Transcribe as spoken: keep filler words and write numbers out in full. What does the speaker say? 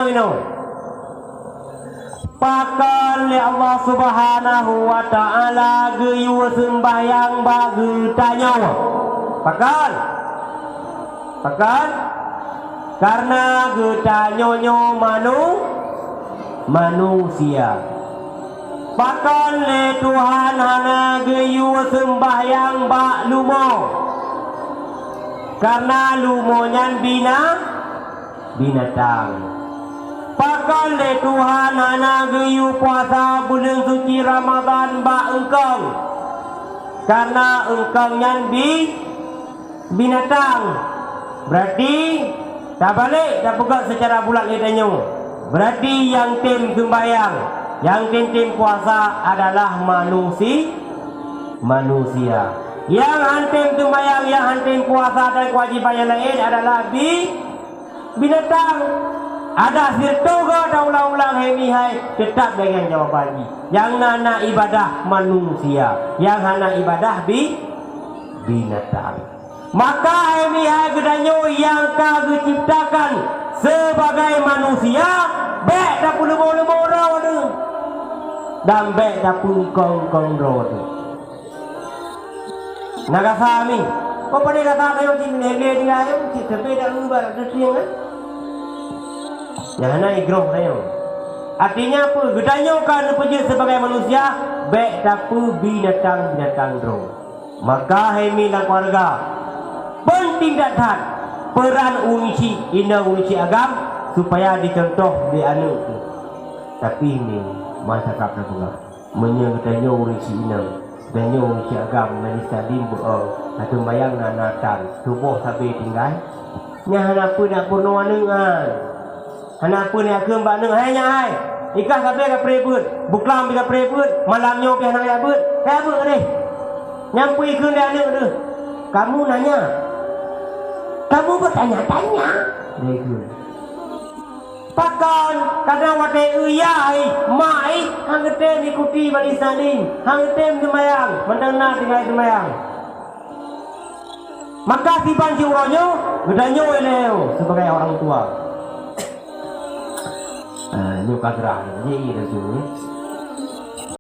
Inoe. Pakon lé Allah Subhanahu wa Ta'ala geuyue seumbahyang bak geutanyoe? Pakon? Pakon? Kareuna geutanyoe nyoe manu-, manusia. Pakon lé Tuhan hana geuyue seumbahyang bak lumo? Kareuna lumo nyan bina-, binatang. Pakon lé Tuhan hana geuyue puasa buleuen suci Ramadhan bak eungkong? Kareuna eungkong nyan bi-, binatang. Beurati tabalek tapeugah seucara bulat lé tanyoe. Beurati nyang tem seumbahyang, nyang tem-tem puasa adalah manusi-, manusia. Nyang han tem seumbahyang, nyang han tem puasa dan keuwajéban nyang laén adalah bi-, binatang. Adak sireutoga taulang-ulang hai mihai, teutap deungon jawaban jih. Nyang na, na ibadah manusia, nyang hana ibadah bi-, binatang. Maka hai mihai geutanyoe nyang ka geucebtakan sibagai manusia, bék tapeuleumo-leumo droe deuh, dan bék tapeungkong-kong droe deuh. Na gasa mi, ko pane gasa kayo cit lé-lé dia ayam, cit tebe dak lubar teutrieng kan? Nyang hana igroh kayo. Artinya apa? Geutanyoe ka neupeujeuet sibagai manusia, bék tapeubinatang-binatang droe. Maka hai mi lam keuluwarga, peunténg that-that peuran ureueng chik inong ureueng chik agam supaya jicontoh lé aneuk teuh. Tapi mi, masa ka teupeugah, meunyoe geutanyoe ureueng chik inong, geutanyoe ureueng chik agam, majelis taklim beuo, ateueh bayang na-na tan, tuboh sabe tinggai, nyan hana peue nak peurunoe aneuk nyan. Hana peue neukheun bak aneuk, "Hai nyak hai, ikah sabe kapreh beuet, buklam pih kapreh beuet, malam nyoe pih hana jak beuet, kajak beuet deh." Nyan peue ikheun lé aneuk deuh, "Kamu nanya, kamu bertanya-tanya," dia ikheun. Pakon, kadang watèe eu yah ih, mak ih, han geutem ikuti majelis taklim, han geutem seumayang, mantong na tinggai seumayang. Maka siban siuroe nyoe, geutanyoe lé sibagai orang tua. Ah, nyoe ka geurah, nyoe ie dah nyoe.